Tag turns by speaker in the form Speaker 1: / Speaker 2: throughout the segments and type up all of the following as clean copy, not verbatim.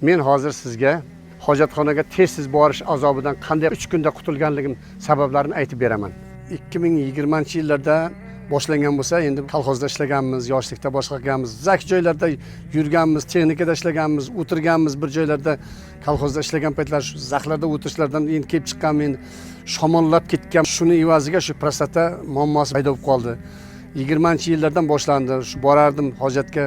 Speaker 1: Men hozir sizga hojatxonaga tez-tez borish azobidan qanday 3 kunda qutulganligim sabablarini aytib beraman. 2020-yillarda boshlangan bo'lsa, endi kolxozda ishlaganmiz, yoshlikda boshqa qilganmiz, zak joylarda yurganmiz, texnikada ishlaganmiz, o'tirganmiz bir joylarda. Kolxozda ishlagan paytlar shu zaxlarda o'tirishlardan endi kelib chiqqan, endi shamollab ketgan. Shuni evaziga shu prostata muammosi paydo bo'lib qoldi. 20-yillardan boshlandi. Shu borardim hojatga,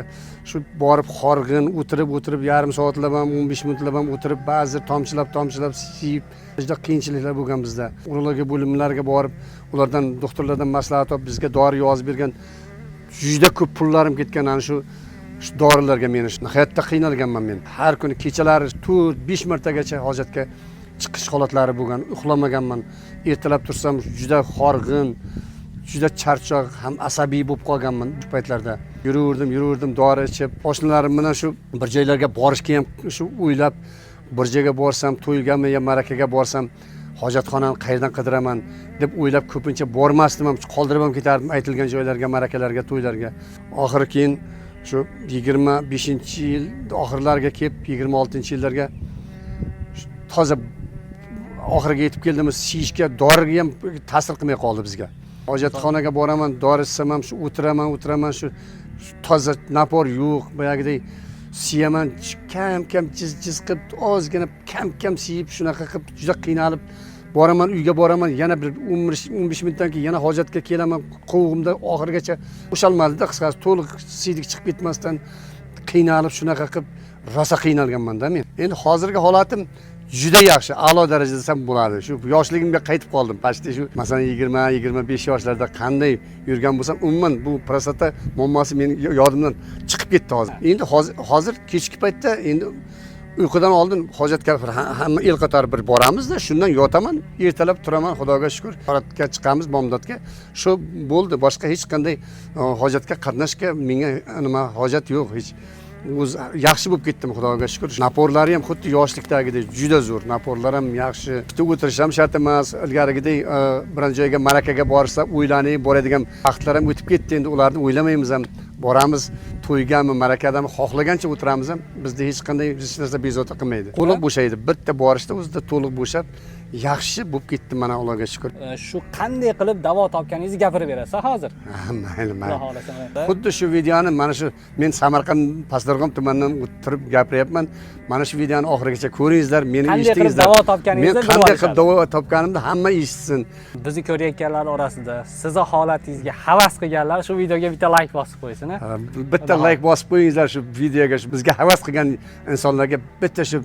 Speaker 1: shu borib horg'in o'tirib o'tirib, yarim soatlab ham, 15 minutlab ham o'tirib, ba'zi tomchilab tomchilab siyib, juda qiyinchiliklar bo'lgan bizda. Urologiya bo'limlariga borib, ulardan, doktorlardan maslahat olib, bizga dori yozib bergan. Juda ko'p pullarim ketgan ana shu dorilarga. Meni nihoyatda qiynalganman men. Har kuni kechalari 4-5 martagacha hojatga chiqish holatlari bo'lgan, uxlamaganman. Ertalab tursam juda horg'in, juda charchoq ham asabiy bo'lib qolganman shu paytlarda. Yuraverdim, yuraverdim dori ichib. Oshnalarim bilan shu bir joylarga borishga ham shu o'ylab, bir joyga borsam, to'ygami yo ma'rakaga borsam, hojatxonani qayerdan qidiraman deb o'ylab, ko'pincha bormasdim ham, qoldirib ham ketardim aytilgan joylarga, ma'rakalarga, to'ylarga. Oxiri keyin shu 25-yil oxirlariga kelib, 26-yillarga toza oxiriga yetib keldimi, siyishga doriga ham ta'sir qilmay qoldi bizga. Hojatxonaga boraman, dori ichsam ham shu o'tiraman, o'tiraman, shu toza напор yo'q. Boyagidek siyaman, kam kam jiz jiz qilib, ozgina kam kam siyib, shunaqa qilib juda qiynalib boraman, uyga boraman, yana bir 15 minutdan keyin yana hojatga kelaman. Qovug'imda oxirigacha bo'shalmadida, qisqasi, to'liq siydik chiqib ketmasdan qiynalib, shunaqa qilib rosa qiynalganmanda men. Endi hozirgi holatim juda yaxshi, a'lo darajada desam bo'ladi. Shu yoshligimga qaytib qoldim почти. Shu masalan 20-25 yoshlarda qanday yurgan bo'lsam, umuman bu prostata muammosi meni yodimdan chiqib ketdi hozir. Endi hozir kechki paytda, endi uyqudan oldin hojatga bir hamma el qatori bir boramizda, shundan yotaman, ertalab turaman, xudoga shukur, tahoratga chiqamiz bomdodga, shu bo'ldi. Boshqa hech qanday hojatga qatnashga menga nima, hojat yo'q hech. O'zi yaxshi bo'lib ketdim, xudoga shukur. Напор lari ham xuddi yoshlikdagidek juda zo'r, напор lar ham yaxshi, kutib o'tirish ham shart emas. Ilgarigidek biron joyga ma'rakaga borsa o'ylanib boradigan vaqtlar ham o'tib ketdi, endi ularni o'ylamaymiz ham. Boramiz to'ygami, ma'rakadami, xohlagancha o'tiramiz ham, bizda hech qanday hech narsa bezovta qilmaydi, to'liq bo'shaydi. Bitta borishda o'zida to'liq bo'shab, yaxshi bo'lib ketdi mana, allohga shukur.
Speaker 2: Shu qanday qilib davo topganingizni gapirib berasiz hozir.
Speaker 1: Mayli,
Speaker 2: Xudo
Speaker 1: mayli.
Speaker 2: xohlasa.
Speaker 1: Xuddi shu videoni, mana shu men Samarqand, Pastdarg'om tumanidan turib gapiryapman. Mana shu videoni oxirigacha ko'ringizlar, meni
Speaker 2: Qanday qilib
Speaker 1: eshitingizlar.
Speaker 2: davo topganingizni
Speaker 1: Men
Speaker 2: bilib
Speaker 1: qanday qilib
Speaker 2: olishadi.
Speaker 1: davo topganimni hamma eshitsin.
Speaker 2: Bizni ko'rayotganlar orasida sizni holatingizga havas qilganlar shu videoga bitta layk bosib qo'ysin, a?
Speaker 1: Ha, bitta layk bosib qo'yingizlar shu videoga. Shu bizga havas qilgan insonlarga bitta shu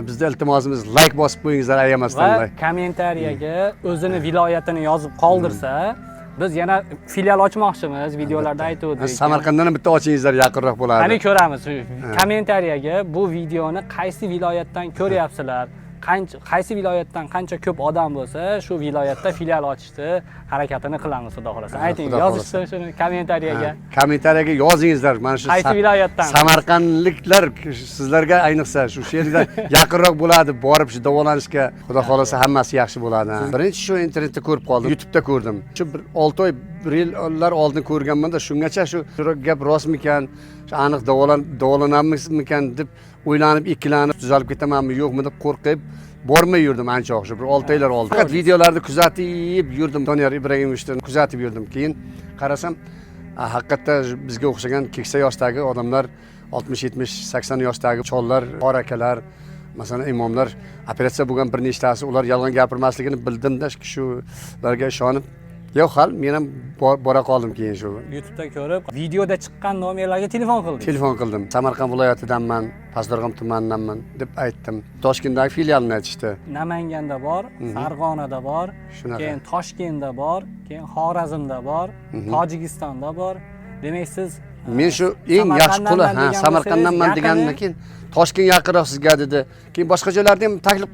Speaker 1: bizni iltimosimiz, layk bosib qo'yingizlar ayamasdan.
Speaker 2: Va
Speaker 1: Layk.
Speaker 2: Kommentariyaga o'zini viloyatini yozib qoldirsa, biz yana filial ochmoqchimiz, videolarda aytuvdik.
Speaker 1: Samarqanddan ham bitta ochingizlar, yaqinroq bo'ladi.
Speaker 2: Qani ko'ramiz. Kommentariyaga bu videoni qaysi viloyatdan ko'ryapsizlar? Qancha, qaysi viloyatdan qancha ko'p odam bo'lsa, shu viloyatda filial ochishni harakatini qilamiz, xudo xohlasa. Ayting,
Speaker 1: Xudo
Speaker 2: yozishsin shuni kommentariyaga.
Speaker 1: Ha, kommentariyaga yozingizlar mana shu
Speaker 2: Qaysi viloyatdan?
Speaker 1: Samarqandliklar, sizlarga ayniqsa shu yerda yaqinroq bo'ladi borib shu davolanishga. Xudo xohlasa, hammasi yaxshi bo'ladi. Birinchi shu internetda ko'rib qoldim, YouTubeda ko'rdim. Shu bir 6 oy, bir yillar oldin ko'rganmanda, shungacha shu gap rostmikan, shu aniq davolanamizmikan deb o'ylanib, ikkilanib, tuzalib ketamanmi, yo'qmi deb qo'rqib bormay yurdim ancha, shu bir 6 oylar oldin. Faqat videolarni kuzatib yurdim, Doniyor Ibragimovichni kuzatib yurdim. Keyin qarasam, haqiqatda bizga o'xshagan keksa yoshdagi odamlar, 60, 70, 80 yoshdagi chollar, qori akalar, masalan, imomlar, operatsiya bo'lgan bir nechtasi, ular yolg'on gapirmasligini bildimda, shularga ishonib, yo'q, hal men ham bora qoldim keyin shu.
Speaker 2: YouTube'da ko'rib, videoda chiqqan nomerlarga telefon qildingiz.
Speaker 1: Telefon qildim. Samarqand viloyatidanman, Pastdarg'om tumanинdanman deb aytdim. Toshkentdagi filialini aytishdi.
Speaker 2: Namanganda bor, Farg'onada bor,
Speaker 1: Shunaqa.
Speaker 2: keyin Toshkentda bor, keyin Xorazmda bor, Tojikistonda bor. Demak, siz
Speaker 1: Men shu eng yaxshi quli,
Speaker 2: Samarqanddanman
Speaker 1: ha,
Speaker 2: degan
Speaker 1: Samarqanddanman
Speaker 2: bo'lsangiz,
Speaker 1: degandan keyin Toshkent yaqinroq sizga dedi. Keyin boshqa joylarda ham taklif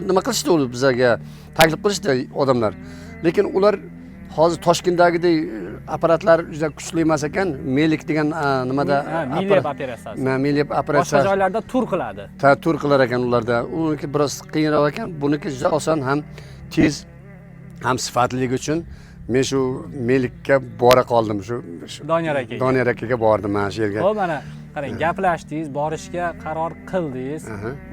Speaker 1: nima qilishdi, u bizlarga taklif qilishdi odamlar. Lekin ular hozir Toshkentdagidek apparatlar juda kuchli emas ekan. Melik degan nimada
Speaker 2: Ha, Mileb operatsiyasi.
Speaker 1: Ha, Mileb
Speaker 2: Boshqa
Speaker 1: operatsiyasi.
Speaker 2: joylarda tur qiladi.
Speaker 1: Ta tur qilar ekan ularda. Uniki biroz qiyinroq ekan, buniki juda oson, ham tez, ham sifatliligi uchun Men shu Melikka bora qoldim, shu
Speaker 2: Doniyor akaga.
Speaker 1: Doniyor akaga bordim mana shu yerga.
Speaker 2: Xo'p, mana qarang, gaplashdingiz, borishga qaror qildingiz.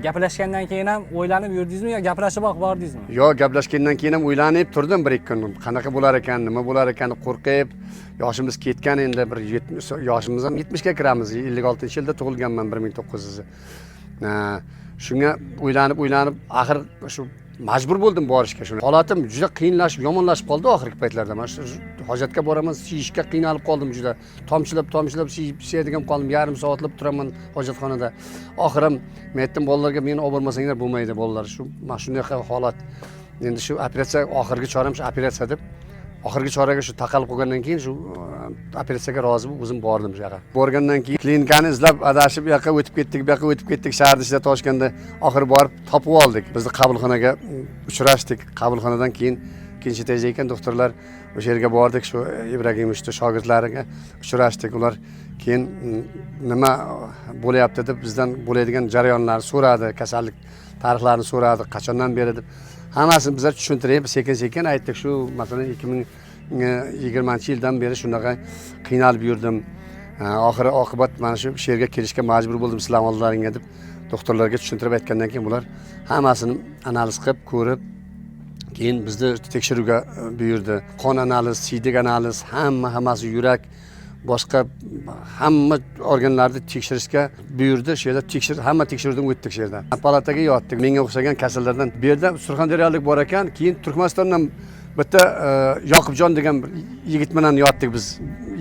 Speaker 2: Gaplashgandan keyin ham o'ylanib yurdingizmi yo gaplashiboq bordingizmi?
Speaker 1: Yo'q, gaplashgandan keyin ham o'ylanib turdim bir ikki kun. Qanaqa bo'lar ekan, nima bo'lar ekan, qo'rqib, yoshimiz ketgan endi, bir 70 yoshimiz ham, 70 ga kiramiz. 56-yilda tug'ilganman, 1900. Shunga o'ylanib, o'ylanib, axir shu majbur bo'ldim borishga. Shuni holatim juda qiyinlashib, yomonlashib qoldi oxirgi paytlarda. Mana shu hojatga boraman, siyishga qiynalib qoldim juda. Tomchilab, tomchilab siyib siyadigan qoldim, yarim soatlab turaman hojatxonada. Oxirim men aytdim bolalarga, meni olib bormasanglar bo'lmaydi bolalar, shu mana shunday holat. Endi shu operatsiya oxirgi choram, shu operatsiya deb oxirgi choraga shu taqalib qolgandan keyin shu operatsiyaga rozi bo'lib o'zim bordim shu yoqqa. Borgandan keyin klinikani izlab adashib, u yoqqa o'tib ketdik, bu yoqqa o'tib ketdik, shaharni ichida, Toshkentda oxiri borib topib oldik. Bizni qabulxonaga uchrashdik. Qabulxonadan keyin ikkinchi etajda ekan doktorlar, o'sha yerga bordik, shu Ibragimovichni shogirdlariga uchrashdik. Ular keyin nima bo'lyapti deb bizdan bo'ladigan jarayonlarni so'radi, kasallik tarixlarini so'radi, qachondan beri deb. Hammasini bizlar tushuntirib, sekin sekin aytdik. Shu masalan 2020-yildan beri shunaqa qiynalib yurdim. Oxiri oqibat mana shu yerga kelishga majbur bo'ldim sizlarning oldlaringga deb doktorlarga tushuntirib aytgandan keyin bular hammasini analiz qilib ko'rib, keyin bizni tekshiruvga buyurdi. Qon analiz, siydik analiz, hammasi, yurak, boshqa hamma organlarni tekshirishga buyurdi. Shu yerda hamma tekshiruvdan o'tdik shu yerda. Palataga yotdik. Menga o'xshagan kasallardan bu yerda Surxondaryolik bor ekan, keyin Turkmanistondan bitta Yoqubjon degan bir yigit bilan yotdik biz.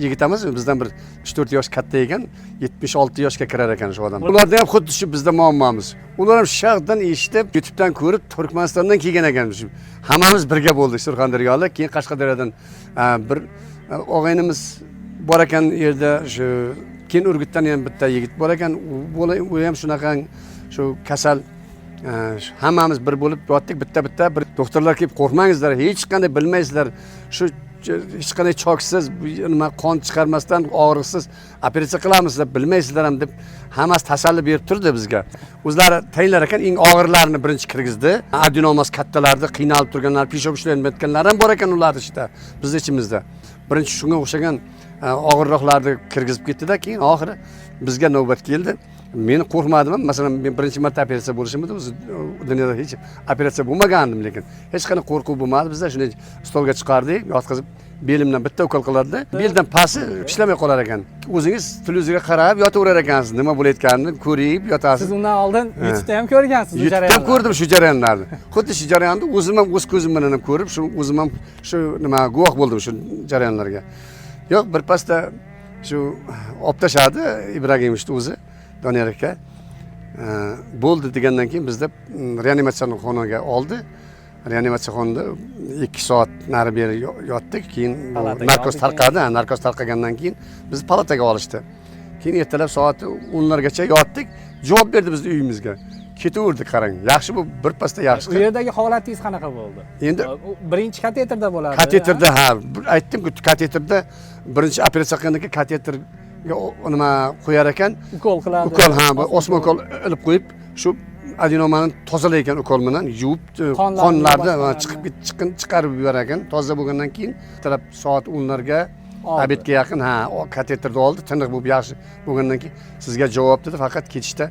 Speaker 1: Yigit emas, bizdan bir 3-4 yosh katta ekan, 76 yoshga kirar ekan shu odam. Ularda ham xuddi shu bizda muammomiz. Ular ham shahdan eshitib, YouTube'dan ko'rib Turkmanistondan kelgan ekan. Shu hammamiz birga bo'ldik Surxondaryolik, keyin Qashqadaryodan bir og'aynimiz bor ekan u yerda, shu keyin Urgutdan ham bitta yigit bor ekan, u ham shunaqa shu kasal. Hammamiz bir bo'lib yotdik, bitta-bitta bir doktorlar kelib, qo'rqmangizlar, hech qanday bilmaysizlar, shu hech qanday choksiz, nima qon chiqarmasdan, og'riqsiz operatsiya qilamiz deb, bilmaysizlar ham deb hammasi tasalli berib turdi bizga. O'zlari tayinlar ekan, eng og'irlarini birinchi kirgizdi. Adenomas kattalarni, qiynalib turganlar, peshob ishlayotganlar ham bor ekan ularni ichida, bizni ichimizda. Birinchi shunga o'xshagan og'irroqlarni kirgizib ketdi-da, keyin oxiri bizga navbat keldi. Men qo'rqmadim ham, masalan, men birinchi marta operatsiya bo'lishim edi, o'zi dunyoda hech operatsiya bo'lmagandim, lekin hech qanday qo'rquv bo'lmadi bizda. Shunday stolga chiqardik, yotqizib, belimdan bitta ukol qiladi, beldan pasti ishlamay qolar ekan. O'zingiz televizorga qarab yotaverar ekansiz, nima bo'layotganini ko'rib yotasiz.
Speaker 2: Siz undan oldin YouTube'da ham ko'rgansiz bu
Speaker 1: YouTube'dan
Speaker 2: jarayonni.
Speaker 1: ko'rdim shu jarayonlarni. Xuddi shu jarayonni o'zim ham o'z ko'zim bilan ham ko'rib, shu o'zim ham shu nima guvoh bo'ldim shu jarayonlarga. Yo'q, bir pasda shu olib tashladi Ibragimovichni o'zi, Doniyor aka. Bo'ldi degandan keyin bizda reanimatsiya xonaga oldi. Reanimatsiya xonada 2 soat nari beri yotdik. Keyin bu
Speaker 2: Palataga
Speaker 1: narkoz
Speaker 2: oldi.
Speaker 1: Tarqadi, ha, narkoz tarqagandan keyin bizni palataga olishdi. Keyin ertalab soat 10largacha yotdik. Javob berdi bizni uyimizga. Ketaverdik, qarang. Yaxshi, bu bir pasda yaxshi.
Speaker 2: U yerdagi holatingiz qanaqa bo'ldi?
Speaker 1: Endi
Speaker 2: U birinchi kateterda bo'ladi.
Speaker 1: Kateterda, ha, aytdim-ku, kateterda birinchi operatsiya qilgandan keyin kateterga nima qo'yar ekan.
Speaker 2: Ukol qiladi.
Speaker 1: Ukol, ha, bu osma ukol ilib qo'yib, shu adenomani tozalar ekan ukol bilan yuvib,
Speaker 2: Qonlarni,
Speaker 1: qonlarni
Speaker 2: boshqalarni.
Speaker 1: Chiqib chiqarib yuborar ekan. Toza bo'lgandan keyin ertalab soat 10larga
Speaker 2: Oldi.
Speaker 1: обед ga yaqin, ha, kateterni oldi, tiniq bo'lib yaxshi bo'lgandan keyin sizga javob dedi, faqat ketishda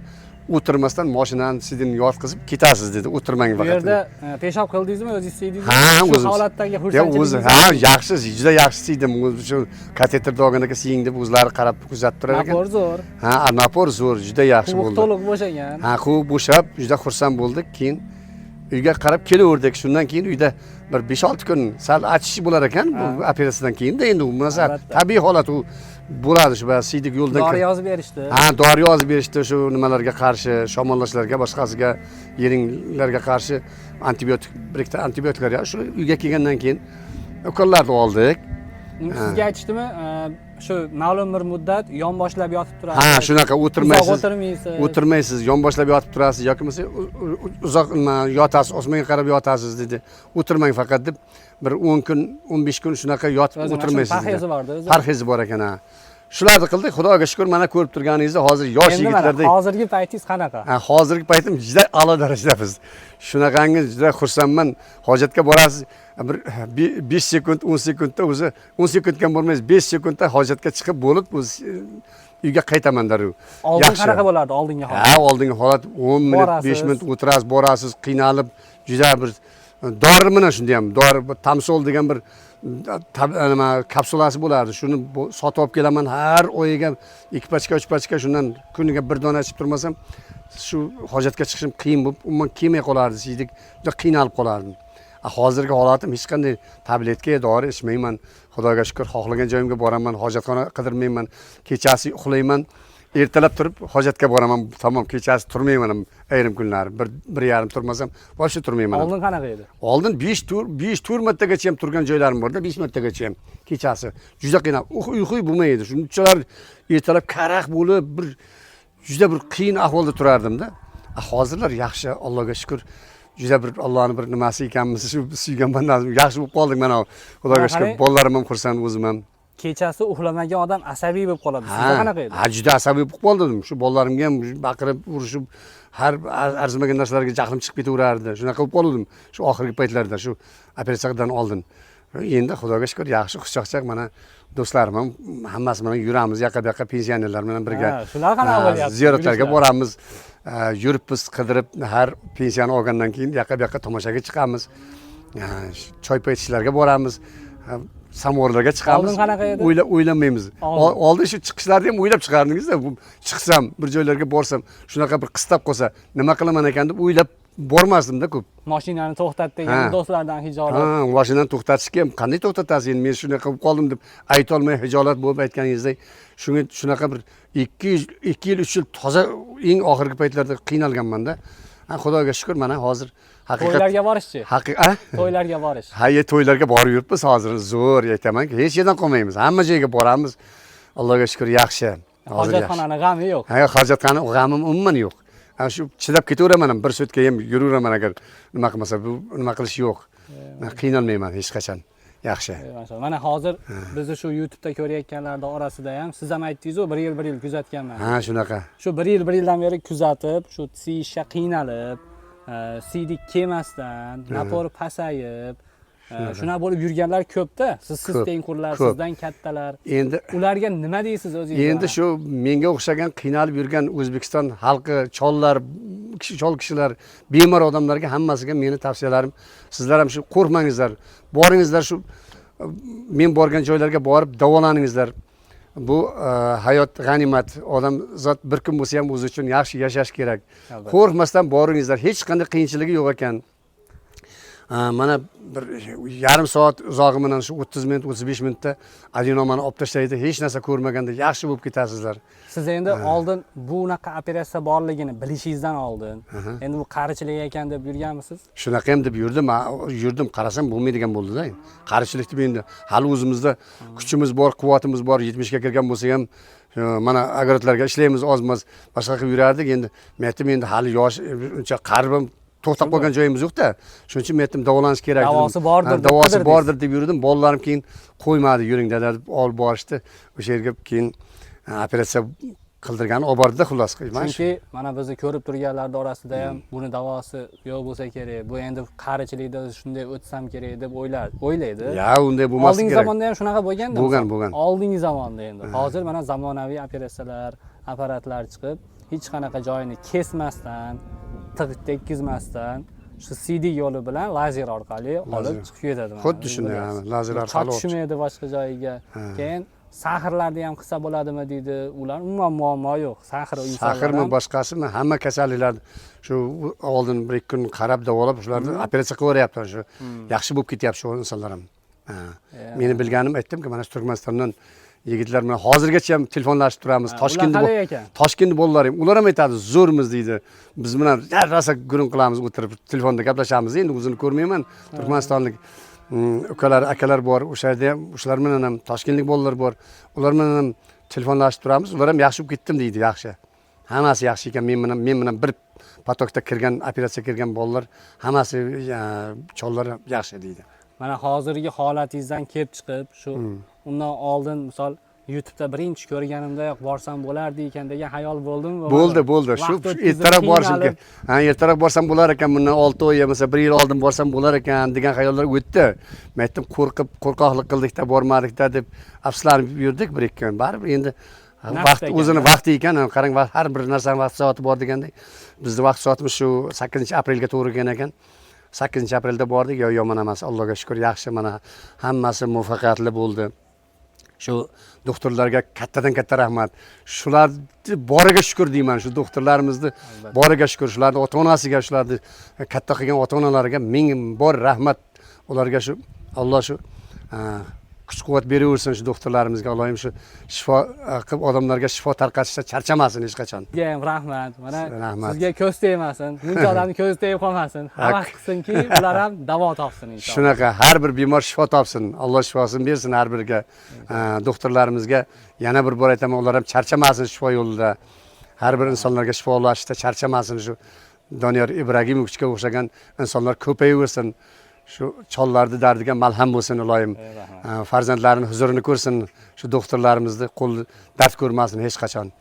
Speaker 1: o'tirmasdan mashinani sidini yotqizib ketasiz dedi, o'tirmang
Speaker 2: Bu
Speaker 1: faqat.
Speaker 2: yerda peshob qildingizmi, o'zingiz siydingizmi?
Speaker 1: Ha,
Speaker 2: Shu
Speaker 1: o'zim.
Speaker 2: holatdagi
Speaker 1: Ya o'zi,
Speaker 2: xursandchiligingiz?
Speaker 1: ha, yaxshi, juda yaxshi siydim. O'zi shu kateterda olgandan keyin siying deb o'zlari qarab kuzatib turar ekan.
Speaker 2: Напор zo'r.
Speaker 1: Ha, напор zo'r, juda yaxshi
Speaker 2: Quvuq
Speaker 1: bo'ldi.
Speaker 2: to'liq bo'shagan.
Speaker 1: Ha, quvib bo'shab, juda xursand bo'ldik. Keyin uyga qarab kelaverdik. Shundan keyin uyda bir 5-6 kun sal achish bo'lar ekan bu operatsiyadan keyinda, endi u narsa tabiiy holat, u bo'ladi shu ba'zi siydik yo'ldan
Speaker 2: Dori yozib berishdi.
Speaker 1: Ha, dori yozib berishdi shu nimalarga qarshi, shamollashlarga, boshqasiga, yeringlarga qarshi antibiotik, bir ikkita antibiotiklar. Shu uyga kelgandan keyin ukollarni oldik.
Speaker 2: Sizga aytishdimi, shu ma'lum bir muddat yonboshlab yotib turasiz.
Speaker 1: Ha, shunaqa o'tirmaysiz.
Speaker 2: Uzoq o'tirmaysiz.
Speaker 1: O'tirmaysiz, yonboshlab yotib turasiz yoki bo'lmasa uzoq nima yotasiz, osmonga qarab yotasiz dedi. O'tirmang faqat deb bir 10 kun, 15 kun shunaqa yotib
Speaker 2: O'zi mana shu
Speaker 1: o'tirmaysiz.
Speaker 2: Parhezi
Speaker 1: dedi.
Speaker 2: borda o'zi.
Speaker 1: Parhezi bor ekan, ha. Shularni qildik, Xudoga shukur, mana ko'rib turganingizdek hozir yosh
Speaker 2: Endi mana
Speaker 1: yigitlardek.
Speaker 2: hozirgi paytingiz qanaqa?
Speaker 1: Ha, hozirgi paytim juda a'lo darajada biz. Shunaqangi juda xursandman. Hojatga borasiz, bir 5 sekund, 10 sekundda o'zi 10 sekundga ham bormaysiz, 5 sekundda hojatga chiqib bo'lib, o'zi uyga qaytaman darrov.
Speaker 2: Oldin
Speaker 1: Yaxshi.
Speaker 2: qanaqa bo'lardi oldingi holat?
Speaker 1: Ha, oldingi holat 10 minut, 5
Speaker 2: Borasiz.
Speaker 1: minut o'tirasiz, borasiz, qiynalib, juda bir dori bilan shunda ham dori bir Tamsol degan bir nima kapsulasi bo'lardi. Shuni sotib olib kelaman har oyiga 2 pachka, 3 pachka, shundan kuniga bir dona ichib turmasam shu hojatga chiqishim qiyin bo'lib, umuman kelmay qolardi, siydik, juda qiynalib qolardim. Hozirgi holatim hech qanday tabletka, dori ichmayman. Xudoga shukur, xohlagan joyimga boraman, hojatxona qidirmayman, kechasi uxlayman, ertalab turib hojatga boraman, tamom, kechasi turmayman ham ayrim kunlari, bir yarim turmasam вообще turmayman ham.
Speaker 2: Oldin qanaqa edi?
Speaker 1: Oldin 5 4 martagacha ham turgan joylarim borda, 5 martagacha ham kechasi juda qiynalib, uyqu bo'lmaydi. Shunchalar ertalab karaxt bo'lib, bir juda bir qiyin ahvolda turardimda. Hozirlar yaxshi, Allohga shukur. Juda bir Allohning bir nimasi ekanmiz, shu suygan bandamiz, yaxshi bo'lib qoldik mana. Xudoga shukur,
Speaker 2: Qarang.
Speaker 1: bolalarim ham xursand, o'zim ham.
Speaker 2: Kechasi uxlamagan odam asabiy bo'lib qoladi. Sizda qanaqa edi?
Speaker 1: Ha, juda asabiy bo'lib qoldim. Shu bolalarimga ham baqirib, urishib, har arzimagan narsalarga jahlim chiqib ketaverardi. Shunaqa bo'lib qoldim shu oxirgi paytlarda, shu operatsiyadan oldin. Endi Xudoga shukur, yaxshi, xushchaqchaq mana do'stlarim ham hammasi bilan yuramiz, yaqa bu yoqqa pensionerlar bilan birga.
Speaker 2: Ha, shular qanaqa bo'lyapti?
Speaker 1: Ziyoratlarga
Speaker 2: Yurishlar?
Speaker 1: boramiz. Yuribmiz qidirib, har pensiyani olgandan keyin yaqa bu yoqqa tomoshaga chiqamiz. Choy ichishlarga boramiz. Samovarlarga chiqamiz.
Speaker 2: Oldin qanaqa edi?
Speaker 1: O'ylamaymiz.
Speaker 2: Oldin.
Speaker 1: Oldin shu chiqishlarni ham o'ylab chiqardingizda, bu chiqsam, bir joylarga borsam, shunaqa bir qistab qolsa, nima qilaman ekan deb o'ylab bormasdim-da ko'p.
Speaker 2: Mashinani to'xtat degan do'stlardan hijolat.
Speaker 1: Ha, mashinani to'xtatishga ham qanday to'xtatasiz endi, men shunaqa bo'lib qoldim deb aytolmay hijolat bo'lib aytganingizdek, shunga shunaqa bir 2 yil, 3 yil toza eng oxirgi paytlarda qiynalganman-da. Ha, Xudoga shukur, mana hozir haqiqat
Speaker 2: To'ylarga borishchi?
Speaker 1: Haqiqat, a?
Speaker 2: To'ylarga borish.
Speaker 1: Ha, to'ylarga borib yuribmiz hozir, zo'r aytamanki, hech yerdan qolmaymiz. Hamma joyga boramiz. Allohga shukur, yaxshi. Hozir yaxshi.
Speaker 2: Hojatxonani g'ami yo'q.
Speaker 1: Ha, hojatxona g'amim umuman yo'q. Ha, shu chidab ketaveraman ham, bir sutka ham yuraveraman agar nima qilmasa, bu nima qilish yo'q. Qiynalmayman hech qachon. Yaxshi.
Speaker 2: Mashallah. Mana hozir bizni shu YouTube'da ko'rayotganlarning orasida ham siz ham aytdingiz-ku, bir yil bir yil kuzatganman.
Speaker 1: Ha, shunaqa.
Speaker 2: Shu bir yil bir yildan beri kuzatib, shu siyishga qiynalib, siydik kelmasdan, napori pasayib, shunaqa bo'lib yurganlar ko'pda. Siz
Speaker 1: Ko'p,
Speaker 2: tengqurlar,
Speaker 1: ko'p.
Speaker 2: sizdan kattalar.
Speaker 1: Endi
Speaker 2: Ularga nima deysiz o'zingiz?
Speaker 1: Endi shu menga o'xshagan qiynalib yurgan O'zbekiston xalqi, chollar, chol kishilar, bemor odamlarga hammasiga meni tavsiyalarim, sizlar ham shu qo'rqmangizlar, boringizlar, shu men borgan joylarga borib davolaningizlar. Bu hayot g'animat, odam zot bir kun bo'lsa ham o'zi uchun yaxshi yashash kerak.
Speaker 2: Albatta.
Speaker 1: Qo'rqmasdan boringizlar, hech qanday qiyinchiligi yo'q ekan. Mana bir yarim soat uzog'i bilan shu 30 minut, 35 minutda adenomani olib tashlaydi, hech narsa ko'rmaganda yaxshi bo'lib ketasizlar.
Speaker 2: Siz endi oldin bunaqa operatsiya borligini bilishingizdan oldin, endi bu qarichilik ekan deb yurganmisiz?
Speaker 1: Shunaqa ham deb yurdim, yurdim, qarasam bo'lmaydigan bo'ldi-da. Qarichilik deb endi hali o'zimizda kuchimiz bor, quvvatimiz bor, 70 ga kirgan bo'lsak ham, mana огород larga ishlaymiz, ozmoz boshqa qilib yurardik. Endi men aytdim, endi hali yosh, uncha qarib to'xtab qolgan joyimiz yo'q-da. Shuning uchun men aytdim, davolanish kerak dedim.
Speaker 2: Davosi bordir
Speaker 1: Ha,
Speaker 2: deb
Speaker 1: davosi
Speaker 2: qidirdingiz.
Speaker 1: bordir deb yurdim. Bolalarim keyin qo'ymadi, yuring dada deb olib borishdi. O'sha yerga keyin operatsiya qildirgani olib bordida, xullas. Mana shu.
Speaker 2: Chunki mana bizni ko'rib turganlarning orasida ham buni davosi yo'q bo'lsa kerak, bu endi qarichilikda shunday o'tsam kerak deb o'ylaydi.
Speaker 1: Ya, unday bo'lmasi
Speaker 2: Oldingi
Speaker 1: kerak.
Speaker 2: zamonda ham shunaqa bo'lganda.
Speaker 1: Bo'lgan, bo'lgan.
Speaker 2: Oldingi zamonda endi. Hozir mana zamonaviy operatsiyalar, apparatlar chiqib, hech qanaqa joyini kesmasdan, tig' tekkizmasdan shu siydik yo'li bilan lazer orqali olib
Speaker 1: Lazer.
Speaker 2: chiqib ketadi mana.
Speaker 1: Xuddi shunday,
Speaker 2: Bilasiz.
Speaker 1: ha, lazer orqali olib
Speaker 2: Tushmaydi boshqa joyiga. Keyin sahrlarni ham qilsa bo'ladimi deydi. Ular umuman muammo yo'q. Sahr insonlar
Speaker 1: Sahrmi,
Speaker 2: ham
Speaker 1: boshqasimi, hamma kasalliklar shu oldin bir ikki kun qarab davolab, shularni operatsiya qilib yuboryapti, shu yaxshi bo'lib ketyapti shu insonlar ham. Ha. Meni bilganim aytdimki, mana shu Turkmanistondan yigitlar bilan hozirgacha ham telefonlashib turamiz.
Speaker 2: Ha,
Speaker 1: Toshkentda
Speaker 2: ular qalay ekan?
Speaker 1: Toshkent bolalar ham, ular ham aytadi, zo'rmiz deydi. Biz bilan rosa gurung qilamiz, o'tirib telefonda gaplashamiz. Endi o'zini ko'rmayman. Turkmanistonlik ukalar, akalar bor, o'sha yerda ham, o'shalar bilan ham toshkentlik bolalar bor. Ular bilan ham telefonlashib turamiz. Ular ham yaxshi bo'lib ketdim deydi, yaxshi. Hammasi yaxshi ekan. Men bilan bir поток da kirgan, operatsiya kirgan bolalar hammasi, chollar yaxshi deydi.
Speaker 2: Mana hozirgi holatingizdan kelib chiqib, shu undan oldin misol YouTube'da birinchi ko'rganimdayoq borsam bo'lardi ekan degan xayol bo'ldimi?
Speaker 1: Bo'ldi, bo'ldi. Shu
Speaker 2: Vaqt o'tkazib,
Speaker 1: ertaroq borishim
Speaker 2: qiynalib.
Speaker 1: kerak. Ha, ertaroq borsam bo'lar ekan, bundan 6 oy yo bo'lmasa 1 yil oldin borsam bo'lar ekan degan xayollar o'tdi. Men aytdim, qo'rqib, qo'rqoqlik qildikda, bormadikda deb afsuslanib yurdik bir ikki kun. Baribir endi
Speaker 2: Nafs
Speaker 1: vaqt
Speaker 2: ekan,
Speaker 1: o'zini
Speaker 2: da.
Speaker 1: vaqti ekan. Ha, qarang, vaqt, har bir narsani vaqt soati bor degandek, bizni vaqt soatimiz shu 8 aprelga to'g'ri kelgan ekan. 8 aprelda bordik, yo yomon emas, Allohga shukur, yaxshi, mana hammasi muvaffaqiyatli bo'ldi. Shu doktorlarga kattadan katta rahmat. Shularni boriga shukur deyman, shu doktorlarimizni boriga shukur, shularni ota onasiga, shularni katta qilgan ota onalariga ming bor rahmat. Ularga shu Alloh shu kuch quvvat beraversin shu doktorlarimizga. Allohim shu shifo qilib odamlarga shifo tarqatishda charchamasin hech qachon.
Speaker 2: Sizga ham rahmat. Mana
Speaker 1: Rahmat.
Speaker 2: sizga ko'z tegmasin. Buncha odamni ko'zi tegib qolmasin. Havas qilsinki, ular ham davo topsin inshaalloh.
Speaker 1: Shunaqa har bir bemor shifo topsin. Alloh shifosini bersin har biriga. Doktorlarimizga yana bir bor aytaman, ular ham charchamasin shifo yo'lida. Har bir insonlarga shifo ulashishda charchamasin. Shu Doniyor Ibragimovichga o'xshagan insonlar ko'payaversin. Shu chollarni dardiga malham bo'lsin iloyim.
Speaker 2: Rahmat.
Speaker 1: Farzandlarini huzurini ko'rsin. Shu doktorlarimizni qo'li dard ko'rmasin hech qachon.